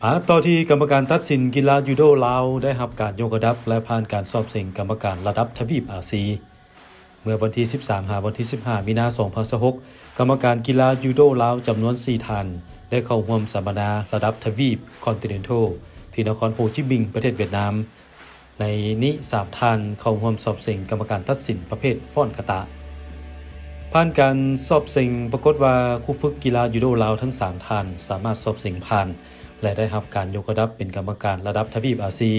ມາຕໍ່ທີ່ກຳມະການຕັດສິນກິລາຢູໂດລາວ ໄດ້ຮັບການຍົກລະດັບ ແລະ ຜ່ານການສອບເສັງກຳມະການລະດັບທະວີບອາຊີ. ເມື່ອວັນທີສິບສາມ ຫາວັນທີສິບຫ້າ ມີນາ ສອງພັນຊາວຫົກ ກຳມະການກິລາຢູໂດລາວຈຳນວນສີ່ທ່ານ ໄດ້ເຂົ້າຮ່ວມສຳມະນາລະດັບທະວີບ Continental ທີ່ນະຄອນໂຮຈິມິງ ປະເທດຫວຽດນາມ. ໃນນີ້ສາມທ່ານເຂົ້າຮ່ວມສອບເສັງກຳມະການຕັດສິນປະເພດຟ້ອນກາຕະ. ຜ່ານການສອບເສັງ ປາກົດວ່າຄູຝຶກກິລາຢູໂດລາວທັງສາມທ່ານສາມາດສອບເສັງຜ່ານ ແລະ ໄດ້ຮັບການຍົກລະດັບເປັນກຳມະການລະດັບທະວີບອາຊີ,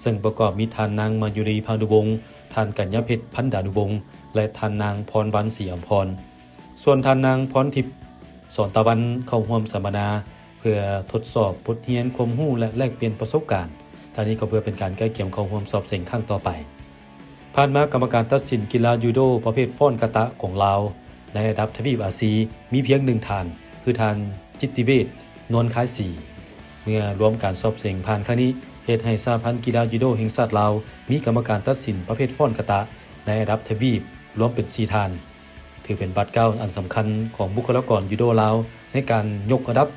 ເຊິ່ງປະກອບມີທ່ານນາງມາຍຸລີ ພານຸວົງ, ທ່ານກັນຍາເພັດ ພັນດານຸວົງ ແລະ ທ່ານນາງພອນວັນ ສີອຳພອນ. ສ່ວນທ່ານນາງພອນທິບ ສອນຕາວັນ ເຂົ້າຮ່ວມສຳມະນາ ເພື່ອທົດສອບບົດຮຽນຄວາມຮູ້ ແລະ ແລກປ່ຽນປະສົບການ. ທາງນີ້ກໍເພື່ອເປັນການກະກຽມເຂົ້າຮ່ວມສອບເສັງຄັ້ງຕໍ່ໄປ. ຜ່ານມາກຳມະການຕັດສິນກິລາຢູໂດປະເພດຟ້ອນກາຕະຂອງລາວ ໃນລະດັບທະວີບອາຊີ ມີພຽງໜຶ່ງທ່ານ ຄືທ່ານ ຈິດຕິເວດ ນວນຄາຍສີ. ເມື່ອລວມການສອບເສັງຜ່ານຄັ້ງນີ້ ເຮັດໃຫ້ສະຫະພັນກິລາຢູໂດແຫ່ງຊາດລາວ ມີກຳມະການຕັດສິນປະເພດຟ້ອນກາຕະ ໃນລະດັບທະວີບລວມເປັນສີ່ທ່ານ. ຖືເປັນບາດກ້າວອັນສຳຄັນຂອງບຸກຄະລາກອນຢູໂດລາວ ໃນການຍົກລະດັບ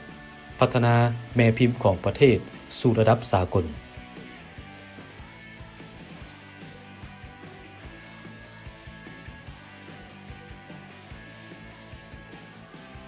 ພັດທະນາແມ່ພິມຂອງປະເທດສູ່ລະດັບສາກົນ.